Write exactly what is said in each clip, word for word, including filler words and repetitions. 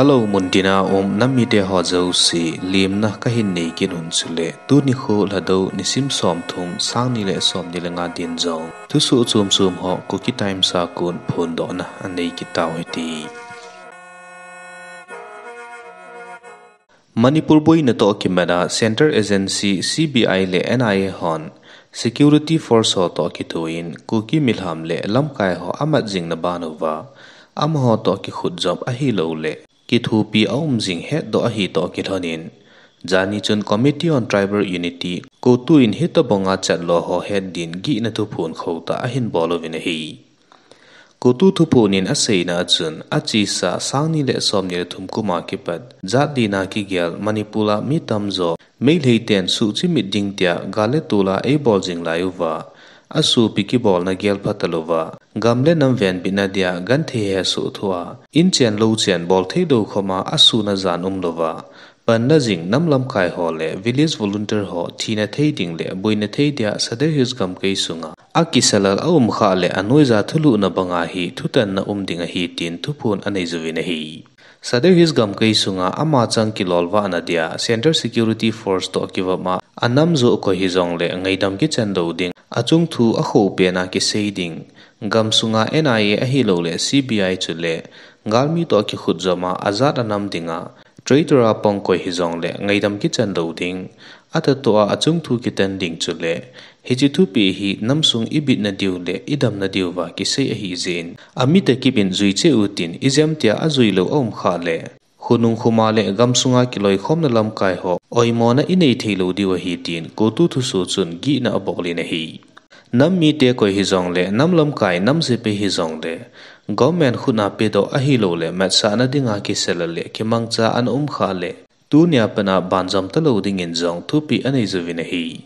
Hello, muntina um nam mite ho jouse, lemna kahin nei kit un chule, tuni kho Lhadou nisim som thum, sang ni le som ni le nga din jong thusoh chom chom ho Kuki Times a kon phondohna anei kit tau hite. Manipur boina toh kimat a Central Agency, C B I le N I A hon security force ho toh kithoin Kuki milham le lamkai ho amat jing na ban uva, amaho toh kikhutjop ahilouleh kithopi aum jing hetdoh ahi toh kilhonin, jani chun Committee on Tribal Unity, CoTU in hitobanga chatlo ho hetdin gihna thuphon khotah ahin bol uvin ahi. CoTU thuphon in aseina a chun, achesa sang ni le som ni le thum kum a kipat, jat dina kigel Manipur a mi tamjo, Meitei ten suhchimit ding tia gal le tol a eibol jing lai uva, asopi kibolna gel phatalou va, gam le nam venbitna dia genthei hesoh thua, inchen louchen bol thei lou khoma asuna jan umlouva, panna jing nam lamkai ho le village volunteer ho thina thei ding le boina thei dia Sadar Hills gamkai sunga akisa lal aum khah le anoija thulhuhna banga hi thutanna um ding ahi tin thuphon anei uvin ahi. Sadar Hills gamkai sunga ama chang kilolvahna dia Central Security Force toh kivop a, anam joh koi hijongle ngaidam kichan lou ding, achung thu akhoh pen a kisei ding, gam sunga N I A ahilouleh C B I chule galmi toh kikhutjop a ajat anam dinga, traitor a pang koi hijongle ngaidam kichan lou ding, atahtoh a achung thu kitan ding chule, hiche thupeh hi namsung ibitna diu le idamna diuva kisei ahijeh in, amite kipin jui cheh utin, ijemtia ajui lou aum khah le, khonung khoma le gamsunga kiloikhomna lamkai ho oimona inei thei lou diu ahi tin CoTU thusoh chun gihna abol in ahi. Nam mite koi hijongle, nam lamkai, nam sepai hijongle, government khut a pedoh ahilouleh matsahna dinga kisa lal le kimangcha ana um khah le, tunia pat a banjom talou dingin jong thupeh anei uvin ahi.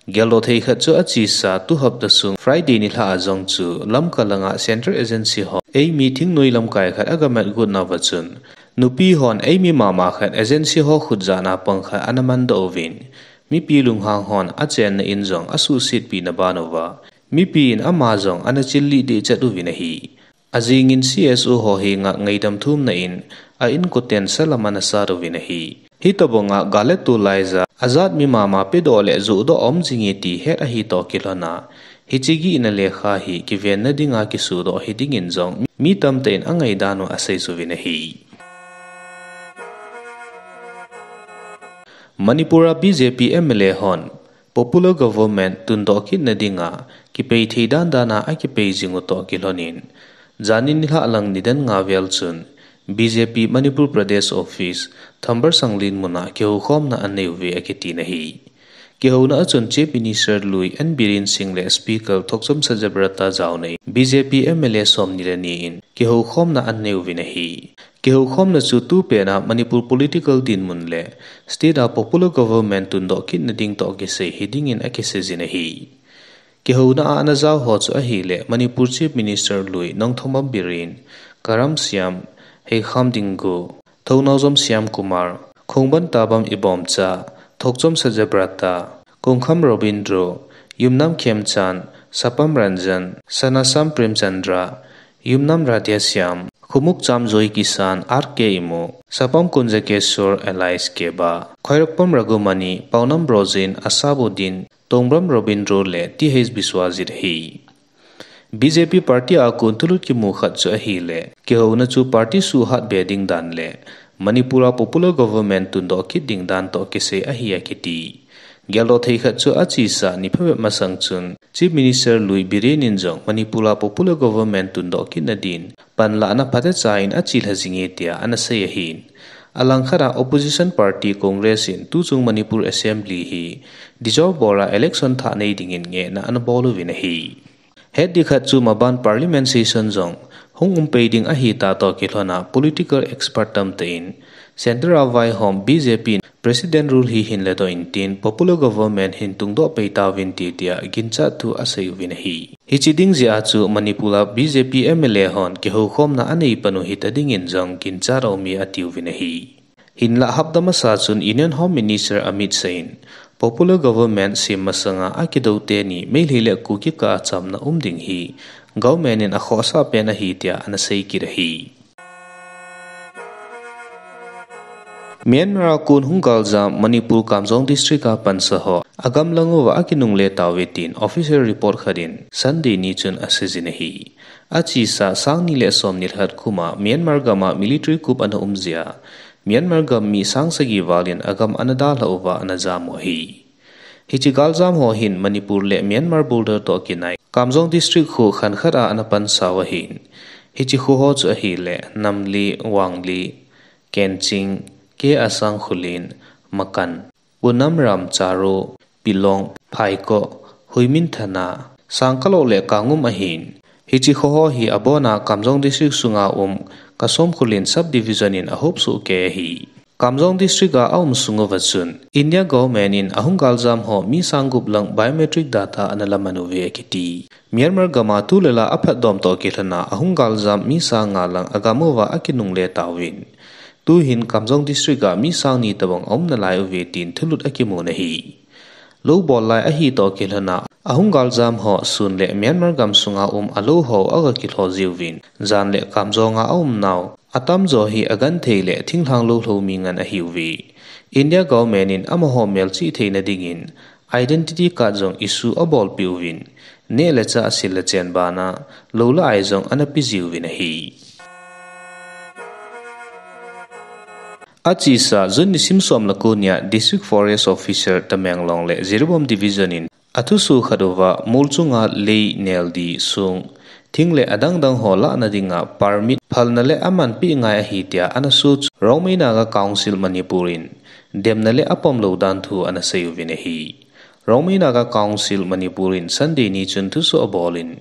Geldoh thei khat chu achesa tu hapta sung Friday nilhah a jong chu Lamka langa Central Agency ho eimi thingnoi lamkai khat agamat got nauva chun, nupi hon eimi mama khat agency ho khutjahna pang khat ana mandoh uvin, mipi lunghang hon achenna in jong asuhsetpi na ban uva, mipi in ama jong ana chillih dehchet uvin ahi. Ajingin C S O ho henga ngaidam thumna in, a inkoten salam ana sat uvin ahi. Hitobanga gal le tol laija, ajat mi mama pedoh le johdoh aum jinge ti het ahi toh kilhona, hiche gihna lekha hi kivenna dinga kisodoh hidingin jong mi tamtah in angaidan u asei uvin ahi. Manipur a B J P M L A hon popular government tundoh kitna dinga kipei thei dandan a akipei jing u toh kilhonin, jani nilhah lang nidan nga vel chun B J P Manipur Pradesh Office, Thambar Sanglen muna kihoukhomna anei uve akitin ahi. Kihouna a chun Chief Minister lui N Biren Singh le Speaker Thokchom Sajabrata jaona in B J P M L A somni le ni in kihoukhomna anei uvin ahi. Kihoukhomna chu tupet a Manipur political dinmun le state a popular government tundoh kitna ding toh kisei hidingin akiseijin ahi. Kihouna a ana jao ho chu ahile Manipur Chief Minister lui Nongthombam Biren, Karam Shyam, Heikham Dingu, Thounaojom Shyamkumar, Khongban Tabam Ibomcha, Thokchom Sajabrata, Kongkham Robindro, Yumnam Khemchand, Sapam Ranjan, Sanasam Premchandra, Yumnam Radheshyam, Khumukcham Joykisan, R K Imo, Sapam Kunjakeswar alias Keba, Khoirakpam Raghumani, Paonam Brojin, Asabuddin, Tongbram Robindro le T H Biswajit ahi. B J P party a kon thulut kimu khat chu ahile, kihouna chu party suhhat be ding dan le Manipur a popular government tundoh kit ding dan toh kisei ahi akiti. Geldoh thei khat chu achesa ni phabep masang chun Chief Minister lui Biren in jong Manipur a popular government tundoh kitna din panlahna phatecha in achelha jinge tia ana sei ahin. Alangkhat a opposition party Congress in tuchung Manipur Assembly hi dissolve bol a election thah nei dingin ngehna ana bol uvin ahi. Hetding khat chu maban parliament session jong hung umpei ding ahita toh kilhona political expert tamtah in, centre a vaihom B J P in president rule hi hin ladoh intin popular government hin tungdoh pei tauvin ti tia ginchat thu asei uvin ahi. Hiche ding jeh a chu Manipur a B J P M L A hon kihoukhomna anei pan u hita dingin jong ginchat aume atiuvin ahi. Hinlah hapta masa chun Union Home Minister Amit Shah in popular government sem masanga akidou teni Meitei le Kuki kikah a chamna um ding hi government in akhohsah pen ahi tia ana sei kit ahi. Myanmar a kon hung galjam Manipur Kamjong District a pansa ho agam lang uva akinungle tauve tin official report khat in Sunday ni chun aseijin ahi. Achesa sang ni le som ni le khat kum a Myanmar gam a military coup ana um jeh a Myanmar gam mi sang sagi val in agam ana dalha uva ana jam u ahi. Hiche galjam ho hin Manipur le Myanmar border toh kinai Kamjong District kho khan khat a ana pansa u ahin, hiche kho ho chu ahile Namli, Wangli, Kenching, K Asang Khullen, Makan, Punam Ram Charo, Pilong, Phaikoh, Huiminthana, Sangkalo le Kangum ahin. Hiche kho ho hi abona Kamjong District sunga um Kasom Khullen Sub Division in ahop soh kei ahi. Kamjong District a aum sung uva chun India government in ahung galjam ho mi sang gup lang biometric data ana laman uve akiti. Myanmar gam a tu le la aphatdom toh kilhon a ahung galjam mi sang nga lang agam uva akinungle tauvin, tuhin Kamjong District a mi sang ni tobang aum nalai uve tin thulut akimun ahi. Lou bol lai ahi toh kilhon a ahung galjam ho sun le Myanmar gam sunga um alou ho aga kilho jiuvin, jan le Kamjong a aum nau atamjo hi agenthei le thinglhang lou lhou mi ngen ahiuve. India government in amaho melchih theina dingin identity card jong issue abolpeh uvin, neh le chah, sil le chen bana lou le ai jong ana pe jiuvin ahi. Achesa June nisim som le ko nia District Forest Officer Tamenglong le Jiribam Division in athusoh khat uva mol chunga lei neldi, song, thing le adang dang ho lahna dinga permit phalna le amanpeh ngai ahi tia ana soh chu Rongmei Naga Council Manipur in demna le apom lou dan thu ana seiuvin ahi. Rongmei Naga Council Manipur in Sunday ni chun thusoh abol in,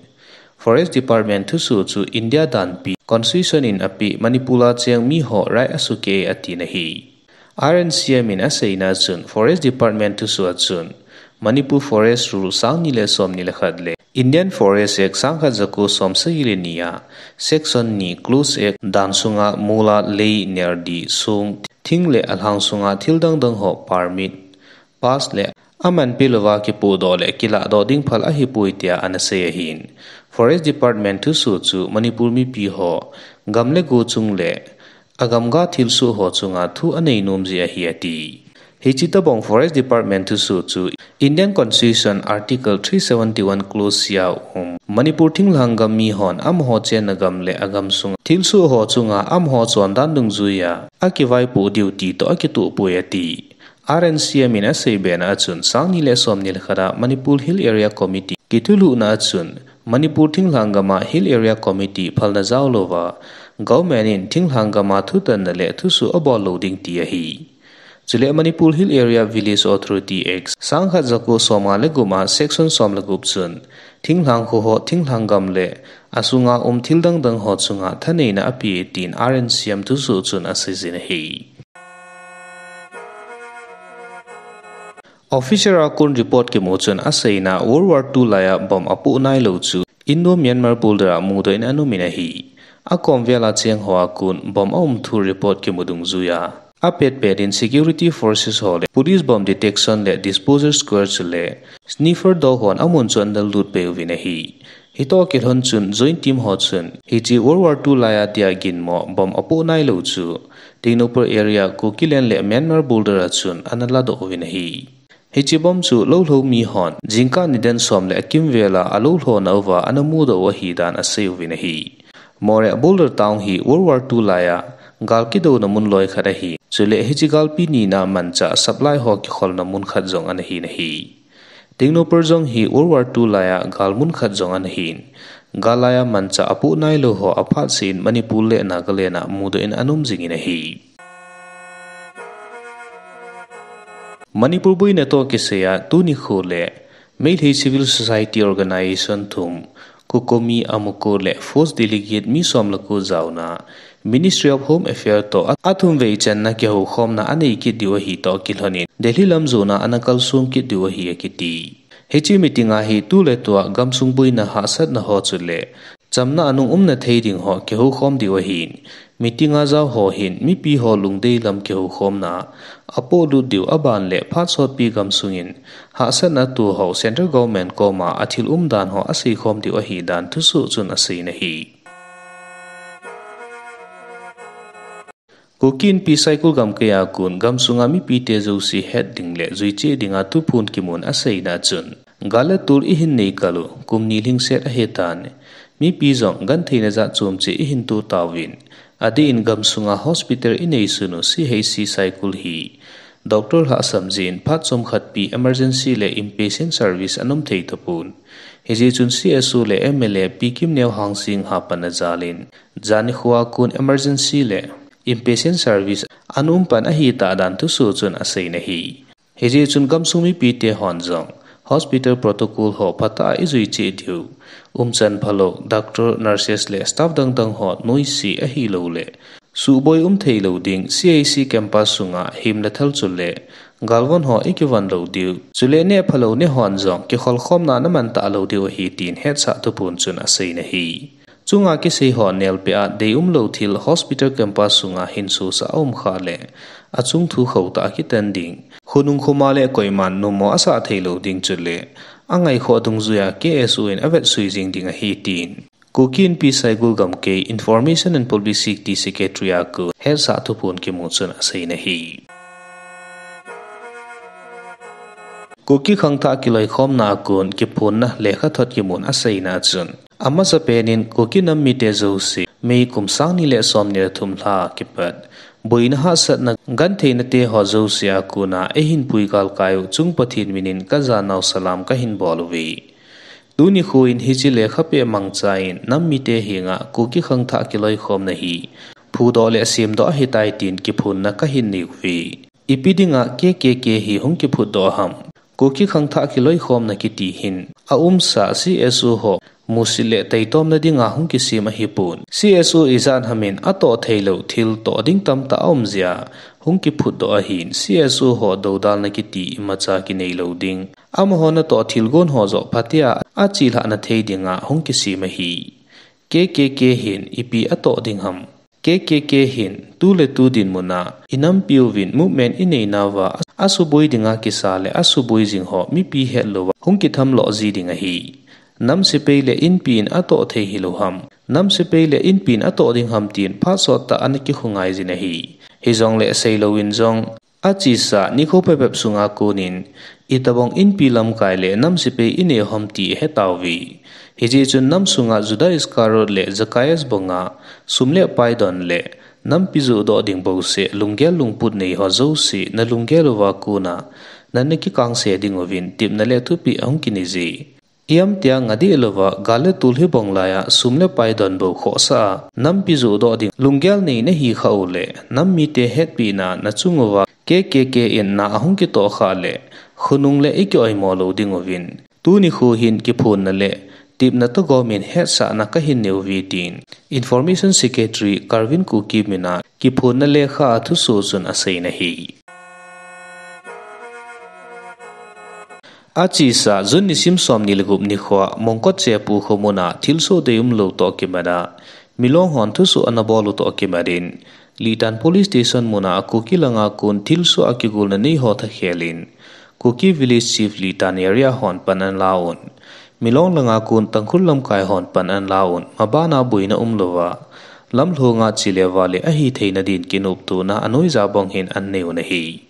Forest Department thusoh chu India danpi Constitution in apeh Manipur a cheng mi ho right asukeh e atin ahi. R N C M in aseina chun Forest Department thusoh a chun Manipur Forest Rule sang ni le som ni le khat le Indian Forest Act sang khat jako som sagi le ni a Section ni Clause ek dan sunga mol a lei neldi, song, thing le alhang sunga thil dang dang ho permit, pass le amanpeh louva kipohdoh le kilahdoh ding phal ahipoi tia ana sei ahin. Forest Department thusoh chu Manipur mipi ho gam le go chung le agam ga thilsoh ho chunga thu anei nom jeh ahi ati. Hiche tobang Forest Department thusoh chu Indian Constitution Article three seventy-one Clause C a um Manipur thinglhang gam mi hon amaho chenna gam le agam sunga thilsoh ho chunga amaho chondan dungjuia akivaipoh diu ti toh akitoh poi ati. R N C M in asei bena a chun sang ni le som ni le khat a Manipur Hill Area Committee kithulhuhna a chun Manipur thinglhang gam a Hill Area Committee phalna jao louva government in thinglhang gam a thutanna le thusoh abol lou ding ti ahi. Chule Manipur Hill Area Village Authority Act sang khat jako som nga le gup a Section som le gup chun thinglhang kho ho, thinglhang gam le asunga um thil dang dang ho chunga thaneina ape tin R N C M thusoh chun aseijin ahi. Official a kon report kimu chun aseina World War two laiya bomb apoh nailou chu Indo-Myanmar border a mudoh in ana um in ahi. Akom vel a cheng ho a kon bomb aum thu report kimu dungjuiya apet pet in security forces ho le police bomb detection le disposal squad chule sniffer dog hon amun chu ana lut peh uvin ahi. Hitoh kilhon chun joint team ho chun hiche World War two laiya dia ginmo bomb apoh nailou chu Tengnoupal area, Kukiland le Myanmar border a chun ana ladoh uvin ahi. Hiche bomb chu lou lhou mi hon jingkah nidan som le akimvel a alou lhona uva ana mudoh u ahi dan asei uvin ahi. Moreh border town hi World War two laiya gal kidouna mun loi khat ahi. Chule hiche galpi nina manchah supply ho kikholna mun khat jong ana hin ahi. Tengnoupal jong hi World War two laiya gal mun khat jong ana hin, gal laiya manchah apoh nailou ho aphat seh in Manipur le Nagaland a mudoh in ana um jingin ahi. Manipur boina toh kisaiya tuni kho le Meitei Civil Society Organization thum, COCOMI, AMUCO le Force Delegate mi som le ko jaona Ministry of Home Affairs toh a, athum vei channa kihoukhomna anei kit diu ahi toh kilhon in Delhi lam jona ana kalsong kit diu ahi akiti. Hiche meeting a hi tuletua gamsung boina hahsatna ho chule chamna anung umna thei ding ho kihoukhom diu ahin, meeting a jao ho hin mipi ho lungdei lam kihoukhomna apohlut diu aban le phat sotpi gamsung in hahsatna atoh ho central government koma athil umdan ho aseikhom diu ahi dan thusoh chun aseiyin ahi. Kuki Inpi Saikul gamkai a kon gamsunga mipite jouse het ding le juiche dinga thuphon kimun aseina chun, gal le tol ihin nei kal u kum ni lhingset ahitan, mipi jong gentheina jat chomche ihin to tauvin, adeh in gamsunga hospital inei sun u C H C Saikul hi Doctor lhahsam jeh in phat chomkhat pi emergency le inpatient service ana um thei tapon. Hijeh chun C S O le M L A Pi Kimneo Hangsing hapan a jal in, jan nikho a kon emergency le inpatient service ana um pan ahitah dan thusoh chun aseina ahi. Hijeh chun gamsung mipite hon jong hospital protocol ho phatah a ijui cheh diu, umchan phalou, doctor, nurses le staff dangdang ho noise ahilou le, suboi um theilou ding, C H C campus sunga him le thal chule galvon ho ikivon lou diu, chule neh phalou neh hon jong kikholkhomna ana man talou diu ahi tin hetsah thuphon chun aseina ahi. Chunga kisei ho nelpeh a deium lou thil hospital campus sunga hinsosah a um khah le, achung thu khotah a kitan ding, khonung khoma le koiman nommo asah theilou ding chule, angaikhoh dungjuia K S O in avetsui jing ding ahi tin Kuki Inpi Saikul gamkai Information and Publicity Secretary a kon hetsah thuphon kimu chun aseina ahi. Kuki khangthah kiloikhomna a kon kiphonna lekhathot kimun aseina chun, amasapen in Kuki nam mite jouse May kum sang ni le som ni le thum lha kipat boina hahsatna gentheina te ho jouse a kona eihin pui galkai u chung Pathen min in kajanau salam kahin bol uve. Tuni nikho in hiche lekhapeh mangcha in nam mite henga Kuki khangthah kiloikhomna hi phudoh le semdoh ahitai tin kiphonna kahin nei uve. Ipi dinga K K K hi hung kiphutdoh ham? Kuki khangthah kiloikhomna kiti hin aumsa C S O ho musit le taitomna dinga hung kisem ahipon, C S O ijat ham in atoh theilou thil toh ding tamtah aum jeh a hung kiphutdoh ahin, C S O ho doudalna kiti imacha kinei lou ding, amaho natoh thilgon ho joh phatea achelhahna thei dinga hung kisem ahi. K K K hin ipi atoh ding ham? K K K hin tu le tu dinmun a inampiuvin movement ineinauva asuboi dinga kisa le asuboi jing ho mipi hetlouva hung kitham loh ji ding ahi. Nam sepai le inpi in atoh thei hilou ham? Nam sepai le inpi in atoh ding ham tin phat sottah ana kikhongai jin ahi. Hijongle seilouvin jong, achesa nikho phabep sunga konin, itobang inpi lamkai le nam sepai inei u ham ti ihetauve. Hijeh chun nam sunga Judas Iscariot le Zacchaeus banga sum le pai don le nampi johdoh ding bouseh lunggel lungput nei ho jouse nalunggel uva kona nana kikangse ding uvin tepna le thupeh ahung kinei je. Iam tia ngah deh louva, gal le tol hibang laiya sum le pai donbut khohsah a, nampi johdoh ding lunggel nei nahi khah uleh, nam mite hetpina nachung uva K K K in na ahung kitoh khah leh, khonung le iki-oimo lou ding uvin. Tuni nikho hin kiphonna le tepna toh gomin hetsahna kahin nei uve tin Information Secretary Karvin Kuki mina kiphonna lekha a thusoh chun asei nahi. Achesa June nisim somni le gup nikhoa Mongkot Chepu khomun a thilsoh deium lou toh kimat a, milong hon thusoh ana bol u toh kimat in, Litan Police Station mun a Kuki langa kon thilsoh a kigolna nei ho thakhel in, Kuki Village Chief Litan Area hon pan ana la un, milong langa kon Tangkhul lamkai hon pan ana la un, maban a boina umlouva, lamlhong a che le vale ahi theina din kinoptona anoija bang hin ana nei u ahi.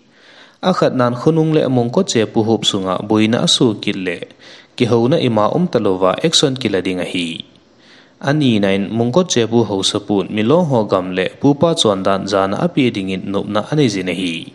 Akhatnan khonung le Mongkot Chepu hop sunga boina asoh kit leh, kihouna ima um talouva action kila ding ahi. Anina in Mongkot Chepu haosapu'n milong ho gam le pupa chondan jana apeh dingin nopna anei jin ahi.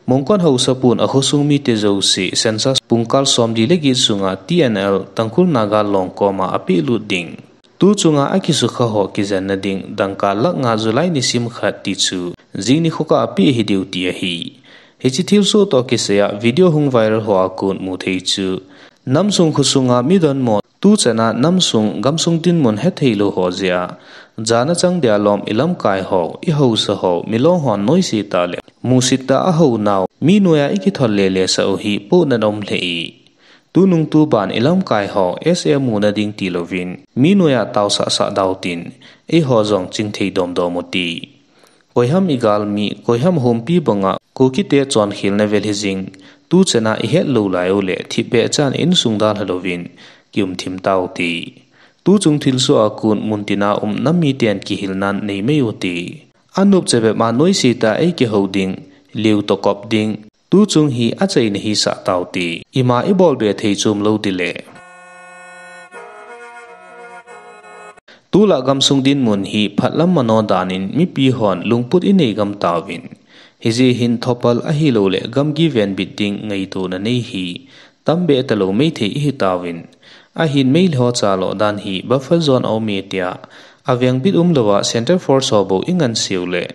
Mongkot haosapu'n akhosung mite jouse census pungkal somli le get sunga T N L Tangkhul Naga Long koma apeh lut ding, tu chunga akisukha ho kijenna ding dangka lakh nga July nisim khat tichu jing nikho kah a apeh hidiu ti ahi. Hiche thilsoh toh kisaiya video hung viral ho a kon mu thei chu, namsung khosunga mi donmo, tuchan a namsung gamsung dinmun hethei lou ho jeh a, jana chang dia lom ilamkai ho, ihaosa ho, milong hon noise tah le musit tah a ahounau, mi noiya ikithol lele sah u hi pohnat aum lheh e. Tunung tuban ilamkai ho S A muna ding tilouvin, mi noiya taosah sah dau tin, eiho jong chingthei domdom u hite. Koiham igalmi, koiham ahompi banga Kukite chonkhelna vel hijing, tuchan a ihet lou lai uleh thipbeh chan insung dalha louvin kium thim tau hite. Tuchung thilsoh a kon muntina um nam miten kihilnan nei mai u ti. Anop chabep a noise tah a eikihou ding, leu toh kop ding, tuchung hi achaina hisah tau ti. Ima ibol be thei chom lou tile. Tulai gamsung dinmun hi phatlam mano danin mipi hon lungput inei gam tauvin. Hijeh hin thopal ahilouleh gamgi venbit ding ngaitona nei hi tambe talou maithei ihi tauvin. Ahin Meitei ho chalo dan hi buffer zone a um e tia, avengbit umlouva Centre Force ho bou ingansei uleh,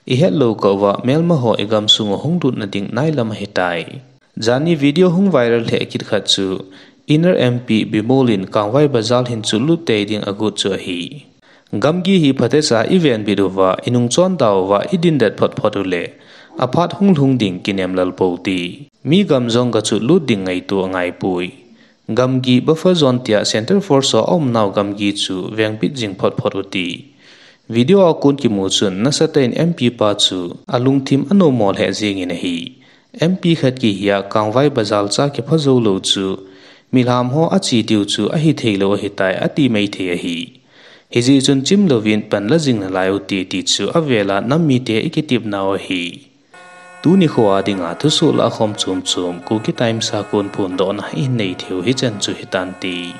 ihet lou kah uva melma ho igamsung u hung lutna ding nailam ahitai. Jani video hung viral lheh kit khat chu, Inner M P Bimol in Kangvai Bazar hin chotlut tei ding agot chu ahi. Gamgi hi phatecha ivenbit uva, inung chonda uva, idindet photphot uleh, aphat hung lhung ding kinem lel pou ti. Mi gam jong gachotlut ding ngaito angaipoi. Gamgi buffer zone tia Centre Force ho aumnau gamgi chu vengbit jing photphot u ti. Video a kon kimu chun nasatah in M P pa chu alungthim anommo lheh jengin ahi. M P khat kihia Kangvai Bazar cha kipha joulou chu, milham ho ache diu chu ahitheilou ahitai ati maithei ahi. Hijeh chun chimlouvin panla jing nalai u ti ti chu avela nam mite ikitepnau ahi. Tuni khoa dinga thusoh lahkhom chomchom Kuki Times a kon phondohna ihin nei theiu hichan chu hitante.